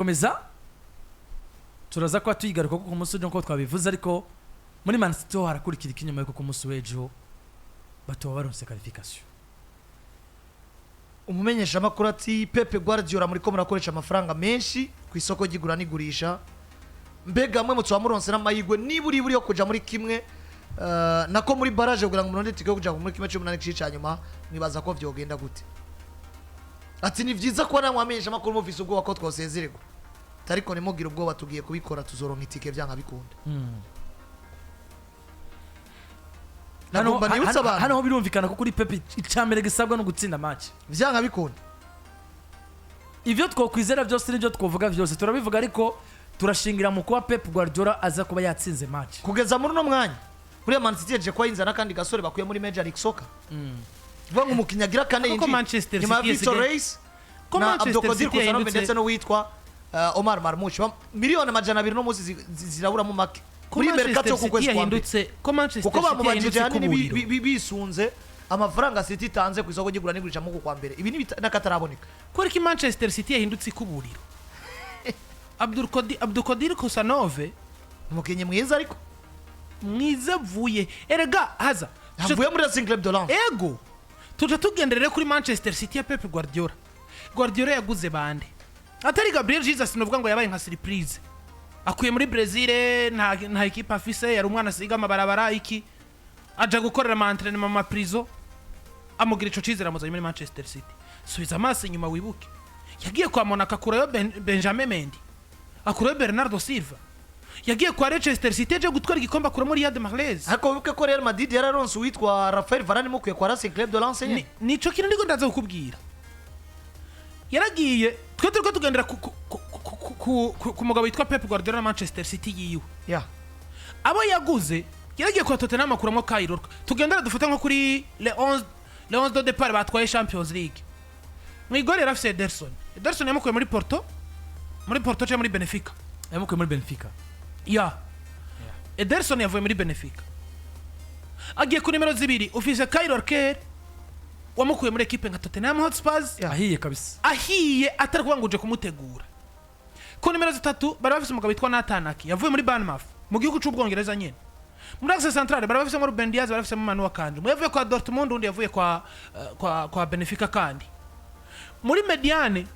Komeza, turaza kuba tuyigaruka kuko ku munsi w'ejo nk'uko twabivuze, ariko muri Man City ho harakurikira ikinyuma yuko ku munsi w'ejo batoba baronse qualification. Umumenyeshamakuru ati: "Pep Guardiola, muriko murakoresha amafaranga menshi ku isoko ry'igura n'igurisha. Mbega mwe mutuba muronse n'amahirwe niba uri buri yo kuja muri kimwe nako muri barrage kugira ngo muronde tike yo kuja muri 1/8 c'ica nyuma, mwibaza ko vyogenda gute?" Ati: "Ni vyiza kuba namwe amenyeshamakuru mufise ubwoba ko twosezererwa, ariko ntimugire ubwoba, tugiye kubikora, tuzoronka itike vyanga bikunda." Nagomba nibutse abantu Hano ho birumvikana ko kuri Pep icambere gisabwa no gutsinda match. Vyanga bikunda. Ivyo twokwizera byose n'ibyo twovuga byose turabivuga, ariko turashingira mu kuba Pep Guardiola aza kuba yatsinze match. Kugeza muri uno mwanya, buriya Man City yaje kuba yinzana n'akandi gasore bakuye muri Major League Soccer, vuga ngo umukinnyi agira kane Kuko yinjiye Manchester nyuma ya City Victor yasigaye- Reis Ko na Manchester Abdukodir City Khusanov yahindutse- ndetse n'uwitwa Omar Marmoush. 200 million no munsi ziraburamo make ko muri mercato Manchester yo ku City kwezi kwa mbere, yahindutse, ko Manchester kuko City bamubajije yahindutse ahanini kuburiro. bisunze amafaranga City itanze ku isoko ry'igura n'igurisha mu kwa mbere. Ibi ni n'akataraboneka. Kubera ko Manchester City yahindutse ikuburiro, Abdukodir Khusanov. Umukinnyi mwiza ariko. Mwiza avuye erega haza. Avuye muri Racing Club de Lens. Ego, tuja tugenderere kuri Manchester City ya Pep Guardiola. Guardiola yaguze bande atari Gabriel Jesus? Novuga ngo yabaye nka surprise, akuye muri Brazil, nta ekipe afise, yari umwana asiga amabarabara iki, aja gukorera ama entraînement mu ma prison, amugira ico cizere, amuzanye muri Manchester City. Subiza amaso inyuma wibuke, yagiye kwa Monaco akurayo Benjamin Mendy, akurayo Bernardo Silva. Yagiye kwa Leicester City aje gutwara igikombe, akuramo Riyad Mahrez. Ariko wibuke ko Real Madrid yararonse uwitwa Rafael Varane mukuye kwa Racing Club de Lens nyene. Nico kintu ndiko ndaza kukubwira. Yaragiye, twe turiko tugendera ku mugabo witwa Pep Guardiola na Manchester City yiwe. Abo yaguze, yaragiye kwa Tottenham akuramo Kyle Walker. Tugendera dufate nko kuri le 11, le 11 de départ batwaye Champions League. Mu igori yari afise Ederson. Ederson yamukuye muri Porto, muri Porto cyangwa muri Benfica? Yamukuye muri Benfica. Ya, Ederson yavuye muri Benfica agiye ku nimero 2, ufise Kyle Walker wamukuye muri ekipe nka Tottenham Hotspurs. Ahiye kabisa. Ahiye, atari kuvuga ngo uje kumutegura. Ku nimero 3 bari bafise umugabo witwa Nathan Ake, yavuye muri Bournemouth mu gihugu c'Ubwongereza nyene. Muri axe centrale bari bafisemo Ruben Dias, bari bafisemo Manu Akanji, umwe yavuye kwa Dortmund, undi yavuye kwa Benfica. Kandi muri médiane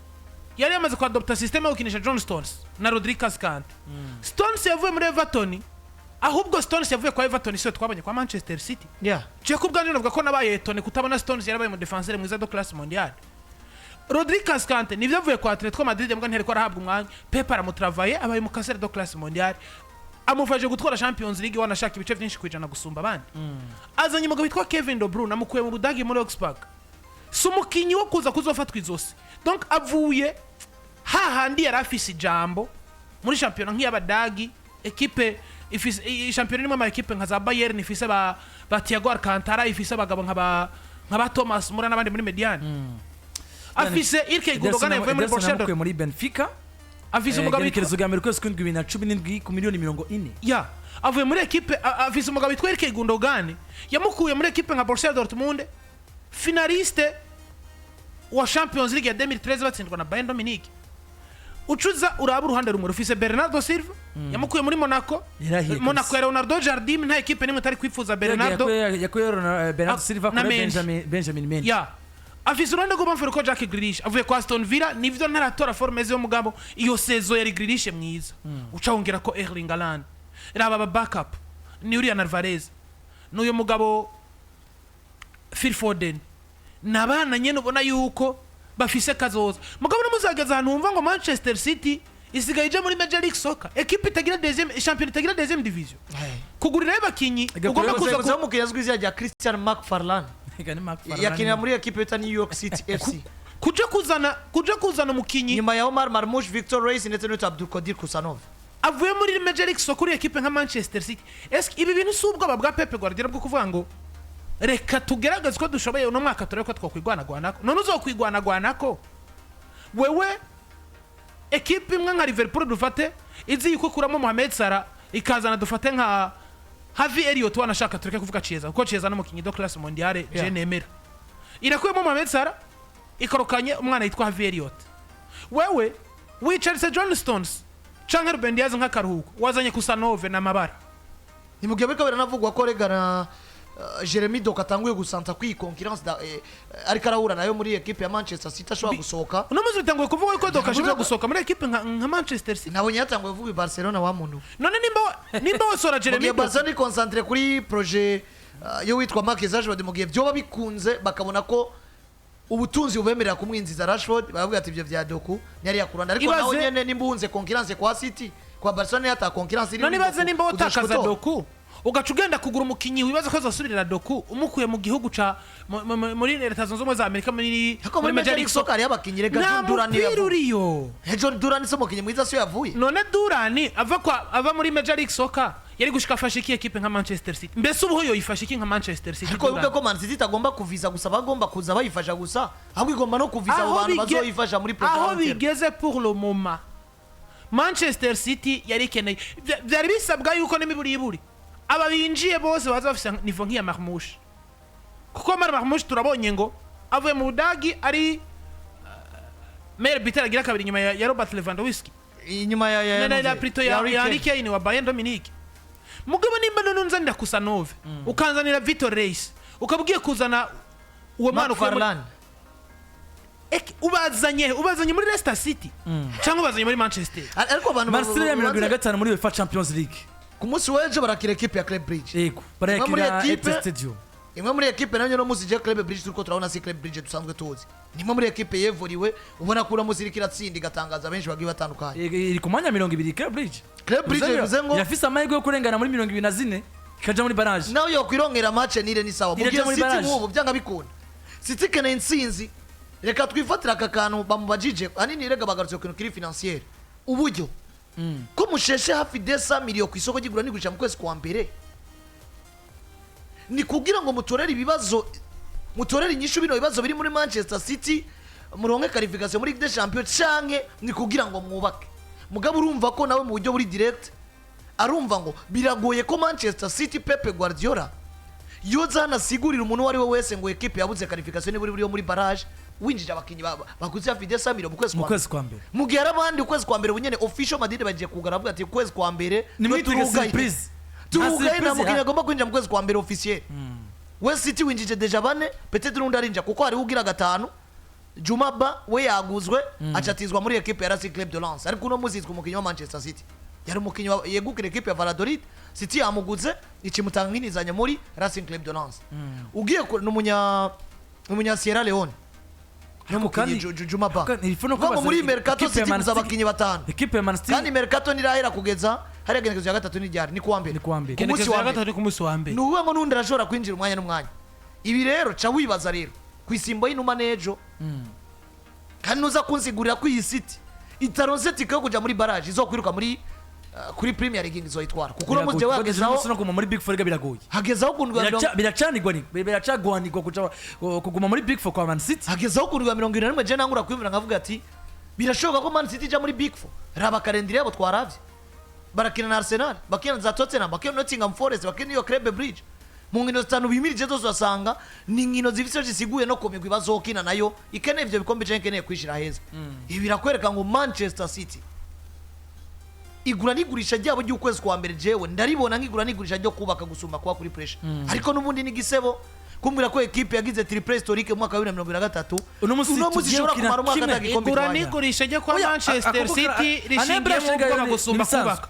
yari yamaze kwa adopta système yo gukinisha John Stones na Rodri Cascante. Stones yavuye muri Everton, ahubwo Stones yavuye kwa Everton siyo twabonye kwa Manchester City. Je ku bwanjye navuga ko nabaye étonné kutabona Stones, yarabaye mu défenseur mwiza de classe mondiale. Rodri Cascante nivyo avuye kwa Atletico Madrid, mbwa ntereko arahabwa umwanya. Pep aramutravaye, abaye mu casseur de classe mondiale, amufashe gutwara Champions League, wanashaka ibice byinshi kwijana gusumba abandi. Azanye umugabo witwa Kevin De Bruyne, amukuye mu Budage muri Augsburg, si umukinyi wo kuza kuzofatwa izosi. Donc avuye hahandi yari afise ijambo muri shampiyona nk'iy'Abadagi, ekipe ifise shampiyona irimo ama ekipe nka za Bayern, ifise ba Thiago Alcantara, ifise abagabo nka ba Thomas Muller n'abandi muri médiane, afise Ilkay Gundogan yavuye muri Ederson Borussia yamukuye Dortmund. Muri Benfica. Afise umugabo witwa Igenekerezo rya mbere ukwezi kw'indwi 2017 ku miliyoni 40. Ya, avuye muri ekipe afise umugabo witwa Ilkay Gundogan, yamukuye muri ekipe nka Borussia Dortmund, finaliste wa Champions League ya 2013 batsindwa na Bayern Munich. Ucuza uraba uruhande rumwe rufise Bernardo Silva, yamukuye muri Monaco. Yarahiye Monaco kabisa. ya Leonardo Jardim, nta ekipe nimwe itari kwifuza Bernardo. Yakuye Bernardo Silva na kuri Mendy. Benjamin Mendy. Ya, afise uruhande rw'ubamfu ko Jack Grealish avuye kwa Aston Villa, nivyo ntaratora forme ze mugabo iyo saison yari Grealish mwiza. Uca wongera ko Erling Haaland, raba aba backup ni uriya Alvarez n'uyu mugabo Phil Foden, ni abana nyene ubona yuko bafise kazoza. Mugabo namuzageza ahantu wumva ngo Manchester City isigaye ije muri Major League Soccer, ekipe itagira deuxième champion, itagira deuxième division, kugurirayo abakinyi ugomba kuza Kuza umukinnyi azwi izina rya Christian McFarlane. Ega ni McFarlane. Yakinira muri ekipe bita New York City FC. Kuja kuzana umukinyi nyuma ya Omar Marmoush, Victor Reis ndetse n'uwitwa Abdulkadir Khusanov. Avuye muri Major League Soccer kuri ekipe nka Manchester City. Ese ibi bintu si ubwoba bwa Pep Guardiola bwo kuvuga ngo reka tugerageze uko dushoboye uno mwaka, turebe ko twakwigwanagwanako? None uzokwigwanagwanako wewe ekipe imwe nka Liverpool dufate izi yuko ikuramo Mohamed Salah ikazana dufate nka Harvey Elliott, wanashaka tureke kuvuga Chiesa kuko Chiesa n'umukinyi de classe mondiale je nemera, irakuyemo Mohamed Salah ikorokanye umwana yitwa Harvey Elliott, wewe Wicaritse John Stones canke Ruben Dias nk'akaruhuko, wazanye Khusanov n'amabara. Ni mu gihe biriko biranavugwa ko rega na Jeremy Doku atanguye gusanta ko iyi concurrence ariko arahura nayo muri equipe ya Manchester City ashobora gusohoka. Uno munsi bitanguye kuvuga ko Doku ashobora gusohoka muri ekipe nka Manchester City. Nabonye yatanguye kuvuga i Barcelona wa muntu. None nimba wasora Mu gihe Jeremy Doku, Barcelona iri concentré kuri projet yo witwa Marcus Rashford, mu gihe byoba bikunze bakabona ko ubutunzi bubemerera kumwinjiza Rashford, baravuga ati ibyo vya Doku ntiyari yakuranda, ariko nawe nyene nimba uhunze concurrence kwa City, kwa Barcelona yata concurrence iri none muri ibaze Doku, nimba uzoshika wotakaza utora. Doku, ugaca ugenda kugura umukinyi wibaza ko azosubirira Doku, umukuye mu gihugu ca muri Leta Zunze Ubumwe za Amerika, muri Ariko muri Major League Soccer hariyo abakinyi rega. Nta John Duran niyo mupira yavuye. uriyo. John Duran si umukinyi mwiza, siyo yavuye? None Durani ava muri Major League Soccer yari gushika afashe iki ekipe nka Manchester City? Mbese ubu yoyifashe iki nka Manchester City, Ariko wibuke Duran? ko Man City itagomba kuviza gusa, bagomba kuza bayifasha gusa, ahubwo igomba no kuviza abo Aho bantu bazoyifasha muri aho programme. bigeze pour le moment, Manchester City yari ikeneye byari bisabwa yuko n'imiburiburi aba binjiye bose baza bafise niveau nk'iya Marmoush, kuko Omar Marmoush turabonye ngo avuye mu Budagi ari meilleur buteur agira kabiri inyuma ya Robert Lewandowski. Inyuma ya na plutôt ya Harry ya Harry Kane. Kane wa Bayern Dominique. Mugabo nimba none unzanira Khusanov, ukanzanira Vitor Reis, ukaba ugiye kuzana uwo mwana ukuye muri McFarlane. Ubazanye muri Leicester City cyangwa ubazanye muri Manchester? Ariko abantu Man City ya 75 muri UEFA Champions League. Ku munsi w'ejo barakira ekipe ya Club Brugge. Yego, Imwe muri barayakira ekipe- Etihad Stadium. Imwe muri ekipe nayo no munsi je Club Brugge turiko turabona si Club Brugge dusanzwe tuzi. Ni imwe muri ekipe yevuriwe, ubona ko uramuzi iriko iratsinda igatangaza benshi bagiye batandukanye. Yego, iri ku mwanya 20 Club Brugge. Club Brugge bivuze ngo irafise amahirwe yo kurengana muri 24 ikaja muri barrage. Nawe yokwirongera match nire ni sawa. Mu Iraja gihe muri City barrage. nk'ubu byanga bikunda City ikeneye intsinzi. Reka twifatire aka kantu bamubajije ahanini, rega bagarutse ku kintu kiri financière, uburyo ko musheshe hafi 200 miliyo ku isoko ry'igura n'igurisha mu kwezi kwa mbere, ni kugira ngo mutorere ibibazo, mutorere inyishu bino bibazo biri muri Manchester City, muronke qualification muri Ligue des Champions, canke ni kugira ngo mwubake? Mugabo urumva ko nawe mu buryo buri direct arumva ngo biragoye ko Manchester City, Pep Guardiola yoza hanasigurira umuntu uwo ari we wese ngo ekipe yabuze qualification niburi buri yo muri barrage, winjije abakinyi baguze hafi 200 miliyo mu kwezi Mu kwa kwezi kwa mbere. Mu gihe hari abandi ukwezi kwa mbere bunyene official Madrid bagiye kugara, bavuga ati ukwezi kwa mbere Nimwitege turugaye. surprise. Turugaye, Nta nta surprise mukinnyi ihari. agomba kwinjira mu kwezi kwa mbere officiel. We City winjije déjà bane, peut-être n'undi arinjira, kuko hariho ugira gatanu, Juma Ba we yaguzwe, acatizwa muri equipe ya Racing Club de Lens, ariko uno munsi yitwa umukinnyi wa Manchester City. Yari umukinnyi yegukira equipe ya Valladolid, City yamuguze ikimutanga nk'inizanya muri Racing Club de Lens. Ugiye ni umunya Sierra Leone n'umukinnyi Juma Ba. Kandi ntibipfa no Kuvuga ngo kubaza muri mercato equipe ya City Man guza City- abakinnyi batanu. Equipe ya Man City. Kandi mercato ntirahera kugeza hariya genekerezo ya gatatu n'iryari, ni kuwa mbere. Ni kuwa mbere. Ku munsi Genekerezo wa ya mbere. gatatu ni ku munsi wa mbere. Ni ukuvuga ngo n'undi arashobora kwinjira umwanya n'umwanya. Ibi rero ca wibaza rero ku isimbo y'inuma n'ejo, kandi nuza kunsigurira ko iyi City itaronse tike yo kuja muri barrage izokwiruka muri kuri Premier League izoyitwara, kuko uno munsi jewe hagezaho no kuguma muri Big Four rega biragoye. Hagezaho kundwa Biracanigwa, ni biracagwanirwa kuja kuguma muri Big Four kwa Man City. Hagezaho kundwa 71, je nangura kwiyumvira nkavuga ati birashoboka ko Man City ija muri Big Four. Raba calendrier yabo twaravye, barakina na Arsenal, bakina na za Tottenham, bakina na Nottingham Forest, bakina n'iyo Club Brugge. Mu nkino zitanu bimirije zose urasanga ni inkino zifise icyo zisiguye no ku migwi bazokina nayo ikeneye ivyo bikombe canke ikeneye kwishira heza. Ibi birakwereka ngo Manchester City igura n'igurisha ryabo ry'ukwezi kwa mbere jewe ndaribona nk'igura n'igurisha ryo kubaka gusumba kuba kuri pressure, ariko n'ubundi ni igisebo kumbwira ko ekipe yagize triplé historique mu mwaka wa 2023 Uno munsi uno munsi tugiye ishobora gukina kumara umwaka kimwe. ata gikombe Igura itwaye. n'igurisha ryo kwa Oya, Manchester City rishingiye mu kubaka gusumba kubaka.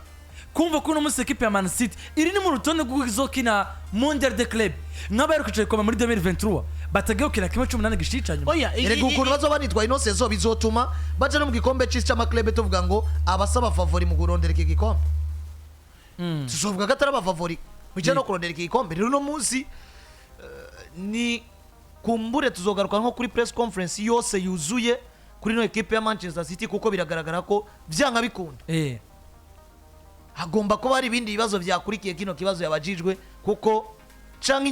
Kumva ko uno munsi ekipe ya Man City iri ni mu rutonde rw'izokina Mondial de Club nk'abaheruka igikombe muri 2023, batagiye gukina kimwe c'umunani gishica nyuma. Oya, Erega ukuntu bazoba banitwaye ino saison bizotuma baja no mu gikombe c'isi c'ama club, tuvuga ngo abasaba favori mu kurondera iki gikombe, tuzovuga ko atari aba favori mu no kurondera iki gikombe. Rero uno munsi ni kumbure tuzogaruka nko kuri press conference yose yuzuye kuri ino ekipe ya Manchester City, kuko biragaragara ko vyanga bikunda hagomba kuba hari ibindi bibazo byakurikiye kino kibazo yabajijwe, kuko canke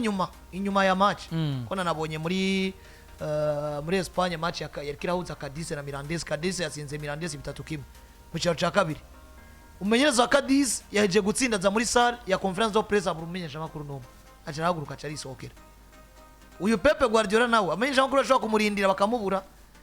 inyuma ya match ko nanabonye muri Espagne match yariko irahuza Cadiz na Mirandes, Cadiz yatsinze Mirandes 3-1 mu cyaro cya kabiri. Umumenyereza wa Cadiz yaheje gutsinda aza muri salle ya conférence de presse, abura umumenyeshamakuru n'umwe, aca arahaguruka aca arisohokera. Uyu Pep Guardiola nawe amenyeshamakuru ashobora kumurindira bakamubura.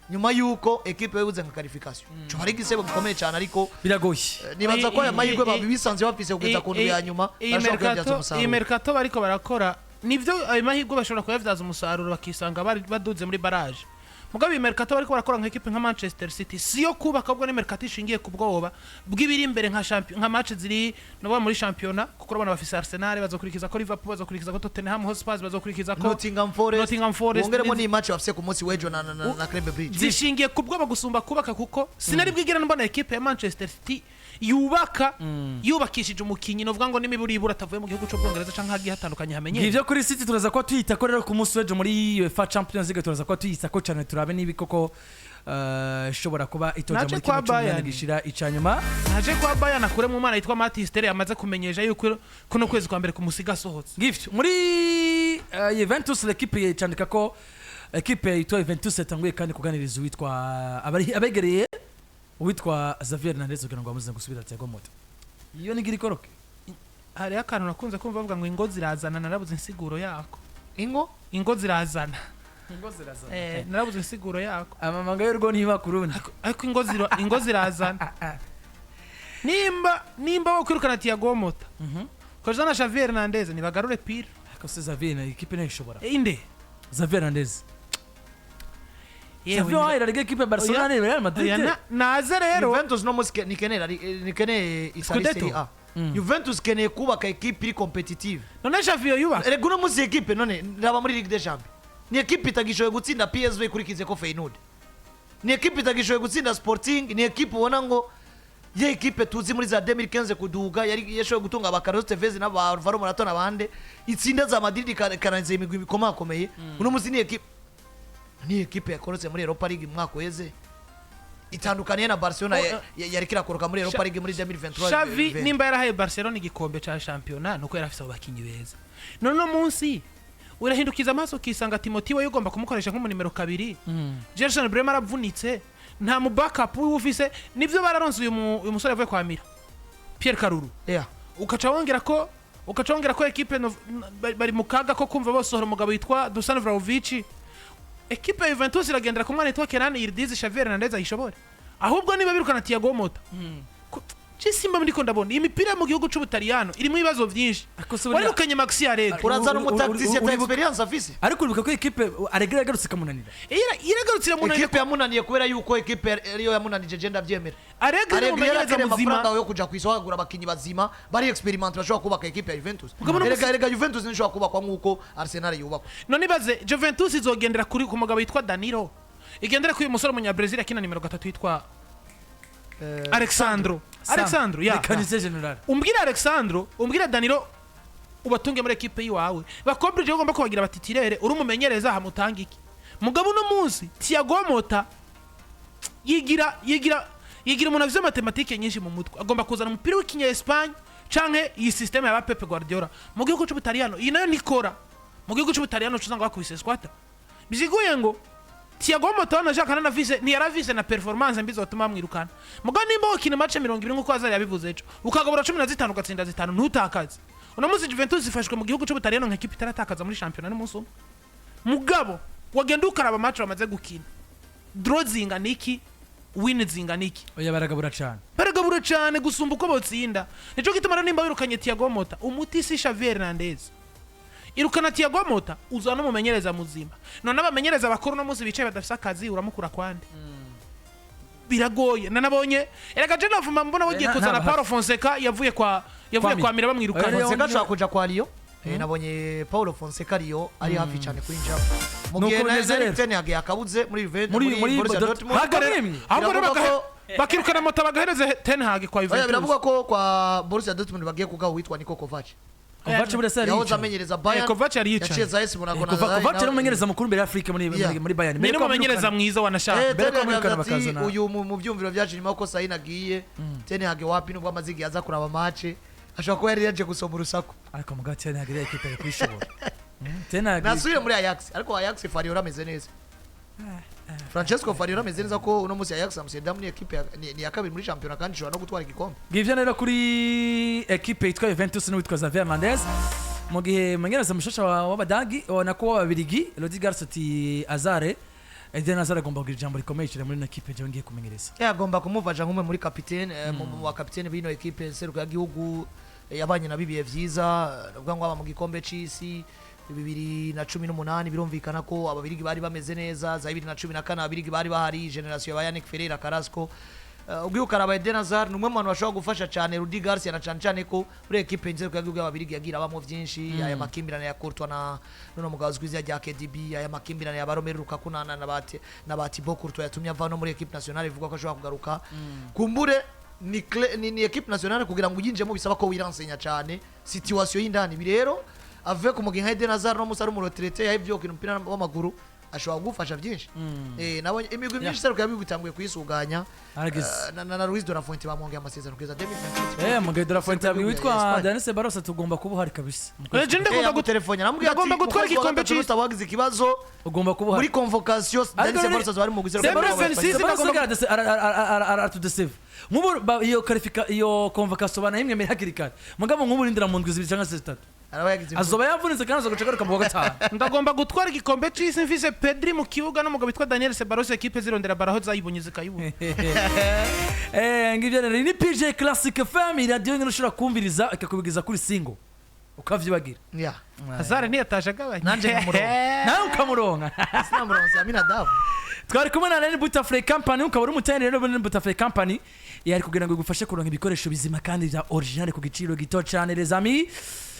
Nyuma yuko ekipe yabuze nka qualification, cyo hari igisebo gikomeye cyane, ariko Biragoye. Nibaza ko aya mahirwe babisanze bafise kugeza ku ndwi ya nyuma Iyi barashobora kuyabyaza mercato, iyi umusaruro. mercato bariko barakora, nivyo, ayo mahirwe bashobora kuyabyaza umusaruro bakisanga bari baduze muri barrage. Mugabo iyi mercato bariko barakora nka ekipe nka Manchester City siyo kubaka, ahubwo ni mercato ishingiye ku bwoba bw'ibiri imbere, nka champion, nka match ziri no muri championnat, kuko urabona bafise Arsenal, bazokurikiza ko Liverpool, bazokurikiza ko Tottenham Hotspur, bazokurikiza ko Nottingham Forest. Nottingham Forest. Wongeremo ni match bafise ku munsi w'ejo na Club Brugge. Zishingiye ku bwoba gusumba kubaka, kuko sinari bwigera mbona ekipe ya Manchester City yubaka yubakishije umukinyi novuga ngo n'imiburibura atavuye mu gihugu cy'Ubwongereza canke hagiye hatandukanye hamenyere. Ngivyo kuri City, turaza kuba tuyita ko rero ku munsi w'ejo muri UEFA Champions League turaza kuba tuyita ko cyane, turabe niba koko ishobora kuba itoja Naje muri kwa kimwe cy'umunani Bayern. gishira ica nyuma. Naje kwa Bayern akuremo umwana yitwa Mathys Tel, yamaze kumenyesha yuko kuno kwezi kwa mbere kumusiga asohotse. Ngivyo muri Juventus, l'équipe candika ko ekipe yitwa Juventus yatanguye kandi kuganiriza uwitwa abegereye uwitwa Xavier Hernandez kugira ngo bamuze gusubira Thiago Motta. Iyo nigira ikoroke. Hariho akantu nakunze kumva bavuga ngo ingo zirazana, narabuze insiguro yako. Ingo? Ingo zirazana. Ingo zirazana. Narabuze insiguro yako. Amamanga y'urugo niba kurundi. Ariko ingo zirazana. Nimba wo kwirukana Thiago Motta ukazana Xavier Hernandez, nibagarure Pirlo. Ariko se Xavier na ekipe nayo ishobora? Inde? Xavier Hernandez. Yewe, Xavier wahera ekipe ya Barcelona Oya. ni Real Madrid. Oya, naze rero. Juventus no munsi nikeneye nikeneye Italy Scudetto. Serie A. Juventus keneye kubaka ekipe iri competitive. None Xavier yubaka? Erega uno munsi ekipe none raba muri Ligue des Champions, ni ekipe itagishoboye gutsinda PSV ikurikize ko Feyenoord, ni ekipe itagishoboye gutsinda Sporting, ni ekipe ubona ngo ye ekipe tuzi muri za 2015 kuduga yari yashoboye gutunga aba Carlos Tevez n'aba Alvaro Morata n'abandi, itsinda za Madrid ikarangiza imigwi ikomakomeye. Uno munsi ni ekipe yakorotse muri Europa League mu mwaka uheze, itandukaniye na Barcelona Oh, yariko irakoroka muri Europa League muri 2023. Xavi nimba yarahaye Barcelona igikombe ca shampiyona nuko yari afise abo bakinyi beza. None uno munsi urahindukiza amaso ukisanga Timothy we ugomba kumukoresha nk'umunimero 2, Gerson Bremer aravunitse, nta mu backup wiwe ufise. Nivyo, bararonse uyu musore avuye kwa Mira, Pierre Karuru. Ukaca wongera ko ekipe bari mu kaga ko kumva bosohora umugabo witwa Dusan Vlahovic. Ekipe ya Juventus iragendera ku mwana witwa Kenan Yildiz. Xavier Hernandez ayishobore? Ahubwo niba birukana Thiago Motta, simba ndiko ndabona iyi mipira yo mu gihugu c'Ubutaliyano irimo ibibazo vyinshi. Ariko se buriya- Warirukanye Maxi Allegri. Urazana umutacticien ata experience afise. Ariko uribuka ko ekipe Allegri yagarutse ikamunanira. Iragarutse iramunanira. Ekipe yamunaniye kubera yuko ekipe ariyo yamunanije, je ndabyemera. Allegri ni Allegri umumenyereza yarakeneye muzima. amafaranga yo kuja ku isoko agura abakinyi bazima bari expérimentés bashobora kubaka ekipe ya Juventus. Mugabo Erega Juventus ntishobora kubakwa nk'uko Arsenal yubakwa. None ibaze Juventus izogendera kuri ku mugabo witwa Danilo, igendera kuri uyu musore w'umunyabrazil akina nimero 3 witwa Alexandro. Alexandro ya Mécanicien général. Umbwira Alexandro, umbwira Danilo, ubatunge muri ekipe yiwawe bakobrije, ugomba kubagira batitirere uri umumenyereza hamutanga iki? Mugabo uno munsi Thiago Motta yigira umuntu afise matematike nyinshi mu mutwe, agomba kuzana umupira w'ikinya Espagne canke iyi système ya ba Pep Guardiola mu gihugu c'Ubutaliyano. Iyi nayo ntikora mu gihugu c'Ubutaliyano, usanga bakubise squatter. Biziguye ngo Thiago Motta wanashaka nanafise ntiyaravise na performance mbi zotuma bamwirukana. Mugabo nimba wakina match 20 nkuko Azari yabivuze ejo, ukagabura 15, ugatsinda 5, ntutakaze. Uno munsi Juventus ifashwe mu gihugu c'Ubutaliyano nka ekipe itaratakaza muri shampiyona n'umunsi umwe. Mugabo wagenda ukaraba match bamaze gukina, draw zingana iki, win zingana iki? Oya, baragabura cyane. Baragabura cyane gusumba uko botsinda. Nico gituma rero nimba wirukanye Thiago Motta, umuti si Xavier Hernandez. Irukana Thiago Motta, uzana umumenyereza muzima. None abamenyereza bakuru no munsi bicaye badafise akazi, uramukura kwande? Biragoye. Nanabonye erega je navuma mbona wagiye kuzana ntabahari. Paulo Fonseca yavuye Kwa kwa Mira, bamwirukanye. Oya, Fonseca ashobora kuja kwa Lyon. Nabonye Paulo Fonseca Lyon ari hafi cyane kwinjira mu Nuko gihe na bimeze Eric rero. Ten Hag yakabuze muri Juventus, Muri Borussia Dortmund. Hagamwemye. Ahubwo rero Biravuga bakirukana Motta bagahereza Ten Hag kwa Oya, Juventus. biravugwa ko kwa Borussia Dortmund bagiye kugaha uwitwa Niko Kovac. Kovac buriya se yari Yahoze yicaye. amenyereza Bayern. Kovac yari yicaye. Yaciye za AS Monaco na Kovac yari umumenyereza mukuru mbere ya Afrika muri muri Bayern. Ni Mbere ko n'umumenyereza bamwirukana. mwiza wanashaka. Mbere ko Ten Hag bamwirukana ati, uyu mu byumviro byacu nyuma ko Sahin agiye, Ten Hag wapi, nubwo amaze igihe aza kuraba match, ashobora kuba yari yaje gusoma urusaku. Ariko mugabo Ten Hag iriya ekipe ari kuyishobora. Ten Hag Nasubiye muri Ajax, ariko Ajax Farioli ameze neza, Francesco Farioli ameze neza, ko uno munsi Ajax Amsterdam ni ekipe ni iya kabiri muri shampiyona kandi ishobora no gutwara igikombe. Ngivyo rero kuri ekipe yitwa Juventus n'uwitwa Xavier Hernandez, mu gihe umumenyereza mushasha w'Abadagi, ubona ko w'Ababirigi, Rudi Garcia, ati Azare Eden Hazard agomba kugira ijambo rikomeye cyane muri ino ekipe jewe ngiye kumenyereza. Agomba kumufasha nk'umwe muri kapitene, mu bakapitene b'ino ekipe nserukiragihugu, yabanye na bibihe vyiza, navuga ngo aba mu gikombe c'isi 2018, birumvikana ko Ababirigi bari bameze neza. Za 2014 Ababirigi bari bahari, génération ya Yannick Ferreira, Carrasco. Ubwiye ukaraba, Eden Hazard ni umwe mu bantu bashobora gufasha cyane Rudi Garcia, na cyane cyane ko muri ekipe nserukiragihugu y'Ababirigi yagira abamo vyinshi, aya makimbirane ya Courtois na nuno mugabo uzwi izina rya KDB, aya makimbirane ya Romelu Lukaku na ba Thibaut Courtois yatumye ava no muri équipe nationale, ivuga ko ashobora kugaruka. Kumbure ni équipe nationale, kugira ngo uyinjemo bisaba ko wiransenya cyane situation y'indani. Ibi rero avuye ku mugingo nka Eden Hazard, no musa ari umu retraité yahevye gukina umupira w'amaguru, ashobora kugufasha byinshi. Nabonye imigwi myinshi iseruka yabigu itanguye kuyisuganya. Arageze. Na Luis de la Fuente bamwongeye amasezerano kugeza 2028. Mugabe de la Fuente yabwiye witwa Espagne. Dani Ceballos tugomba kuba uhari kabisa. Je ndagomba Yamutelefone aramubwira ati ndagomba gutwara "Mu kwezi kwa igikombe gatatu c'isi." utabagize ikibazo Ugomba kuba uhari. muri convocation, Dani Ariko Ceballos azaba ari mu guseruka. 2026. Ceballos aratudeseva nk'ubu iyo qualifica, iyo convocation banayimwemera hakiri kare, mugabo nk'ubu rindira mu ndwi 2 cyangwa se 3 Araba yagize imvune. Azoba yavunitse kandi azogaca agaruka mu wa gatanu. Ndagomba gutwara igikombe c'isi mfise Pedri mu kibuga n'umugabo witwa Daniel Ceballos, ekipe zirondera baraho zayibonye zikayibona. Ngibyo rero ni PJ Classic FM, iradiyo nyine ushobora kumviriza ikakubwiza kuri single ukavyibagira. Yeah. Hazard ntiyatashe agabanya. Nanje nkamuronka. Nawe ukamuronka. Sinamuronse Aminadabu. Twari kumwe na Len Butterfly Company, ukaba uri umutayeri rero muri Len Butterfly Company yari kugira ngo igufashe kuronka ibikoresho bizima kandi bya original ku giciro gito cyane, les amis.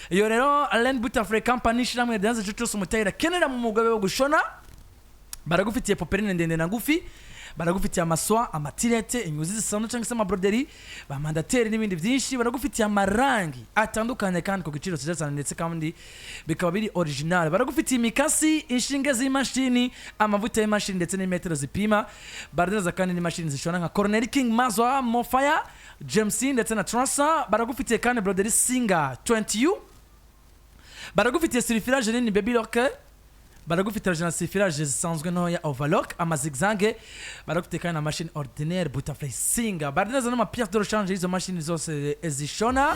Iyo rero Len Butterfly Company, ishyirahamwe ryanze ico cyose umutayeri akenera mu mugabe wo gushona. Baragufitiye poperine ndende na ngufi, baragufitiye amaswa, amatirete, inyuzi zisanzwe cyangwa se ama broderie, ba mandataire n'ibindi byinshi. Baragufitiye amarangi atandukanye kandi ku giciro cyiza cyane, ndetse kandi bikaba biri original. Baragufitiye imikasi, inshinge z'imashini, amavuta y'imashini ndetse n'imetero zipima. Baradandaza kandi n'imashini zishona nka Cornell King, Mazwa, Mofaya, James ndetse na Transa. Baragufitiye kandi broderie Singer 20U, baragufitiye surfilage nini Baby Lock, baragufitiye na surfilage zisanzwe ntoya overlock, ama zigzag. Baragufitiye kandi na machine ordinaire Butterfly Singer. Baradandaza n'ama pièces de rechange y'izo mashini zose zishona.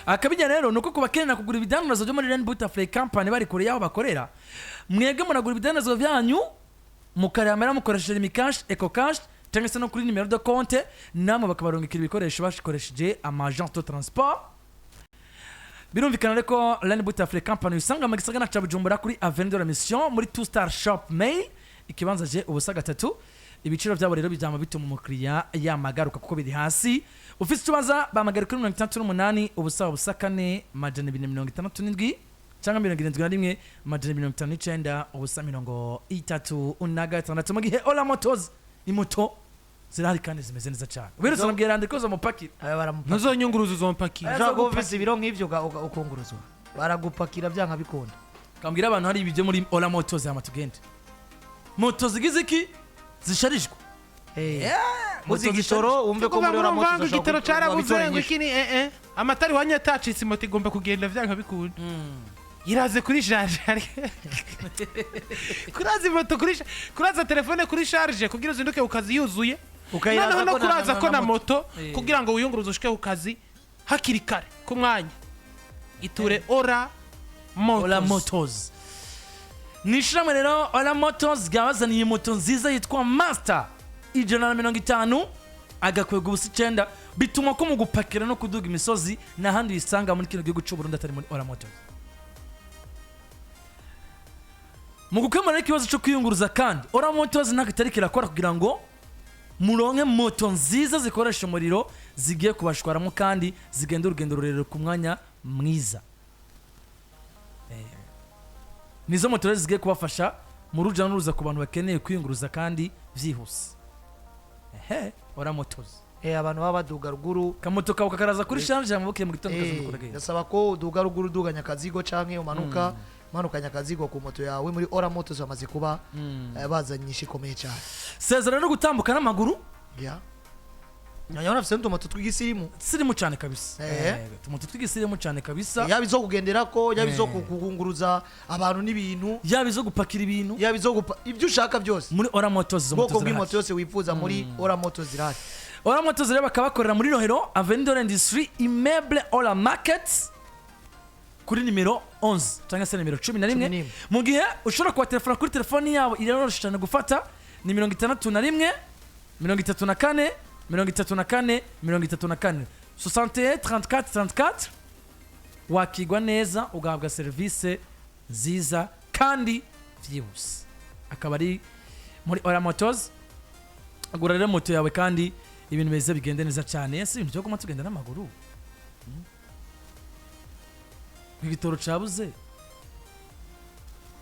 Akabijya rero ni uko ku bakenera kugura ibidandazwa byo muri Ren Butterfly Company bari kure y'aho bakorera, mwebwe muragura ibidandazwa byanyu mukaremera mukoresheje Lumicash, Ecocash cyangwa se no kuri numéro de compte, namwe bakabarungikira ibikoresho bakoresheje ama agence de transport. Birumvikana rero ko Ren Butterfly Company usanga mu gisagara ca Bujumbura kuri Avenue de la Mission muri Two Star Shop Mail, ikibanza je ubusa gatatu. Ibiciro byabo rero bijyama bituma umukiriya yamagaruka kuko biri hasi. Ufite ikibazo bahamagara kuri 68 0 0 4 267 cyangwa 71 259 0 36. Mu gihe Ola Motors, imoto zirahari kandi zimeze neza cyane. Uberutse nabwira André ko zamupakira. Aba baramupakira. Ntuzonyunguruza, uzompakira. Ushobora kuba ufise ibiro nk'ivyo ukunguruzwa, baragupakira byanka bikunda. Kambwira abantu hari ibyo muri Ola Motors, hama tugende. Moto zigize iki zisharijwe. Uzi igitoro wumve ko muri Kuvuga ngo Ola urumva ngo Motors igitoro ushobora carabuze kubitora ngo inyishu. iki ni amatara iwanyu yatacitse, moto igomba kugenda vyanka bikunda, iraze kuri charge, kuraza moto kuri kuraza telefone kuri charge kugira uzinduke ku kazi yuzuye. Ukayiraza Noneho no ko kuraza ko na na moto Eh. kugira ngo wiyunguruze ushike ku kazi hakiri kare ku mwanya, iture Ora Ola Motors. Motors ni ishyirahamwe rero. Ola Motors ryabazaniye moto nziza yitwa Master 150, agakwega ubusa 9, bituma ko mu gupakira no kuduga imisozi n'ahandi uyisanga muri kino gihugu cy'u Burundi atari muri Ola Motors. Mu gukemura ikibazo cyo kwiyunguruza kandi, Ora Motors ntabwo itari kirakora kugira ngo muronke moto nziza zikoresha umuriro zigiye kubashwaramo kandi zigenda urugendo rurerure ku mwanya mwiza. Nizo moto rero zigiye kubafasha mu ruja n'uruza ku bantu bakeneye kwiyunguruza kandi byihuse. Ehe, Ora Motors. Abantu baba baduga ruguru. Kamoto kawe kakaraza kuri charge, yamabukiye mu gitondo kazinduka uragenda. Ndasaba ko uduga ruguru uduganya akazigo canke umanuka umanukanya akazigo ku moto yawe. Muri Ora Motors bamaze kuba bazanye inyishu ikomeye cyane. Sezera no gutambuka n'amaguru. Yeah. Nyabona afise n'utumoto tw'igisirimu. Sirimu cyane kabisa. Utumoto tw'igisirimu cyane kabisa. Yaba izo kugenderako, yaba izo kugungruza abantu n'ibintu, yaba izo gupakira ibintu, yaba izo ibyo ushaka byose. Muri Ora Motors izo moto Ubwoko bw'imoto zirahari. yose wifuza muri Ora Motors zirahari. Ora Motors rero bakaba bakorera muri Rohero, Avenue de l'Industrie, immeuble Ora Market, kuri nimero 11 cyangwa se nimero 11. 11. Mu gihe ushobora kuba kuri telefoni yabo, iroroshe cyane gufata, ni 61 34 34 34, 61 34 34. Wakigwa neza, ugahabwa serivisi nziza kandi byihuse. Akaba ari muri Ora Motors. Gura rero moto yawe kandi ibintu bize bigende neza cyane. Ese ibintu byo guma tugenda n'amaguru? Igitoro cabuze,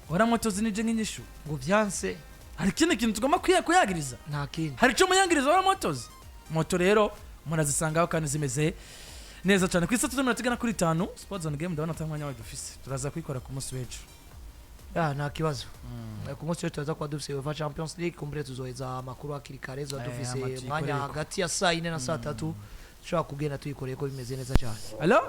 Ora Motors nije nk'inyishu. Ngo vyanse. Hari ikindi kintu tugomba kuyagiriza? Nta kindi. Hari icyo muyangiriza Ora Motors? Moto rero murazisangaho kandi zimeze neza cyane. Ku isatu z'umunota igana kuri 5, Sports on Game, ndabona atamwanya wayo dufise, turaza kuyikora ku munsi w'ejo. Ah, nta kibazo. Ku munsi w'ejo turaza kuba dufise UEFA Champions League, kumbure tuzoheza amakuru hakiri kare, tuba dufise Amatu umwanya yikoreye ko. hagati ya saa 4 na saa 3, dushobora kugenda tuyikoreye ko bimeze neza cyane. Alo.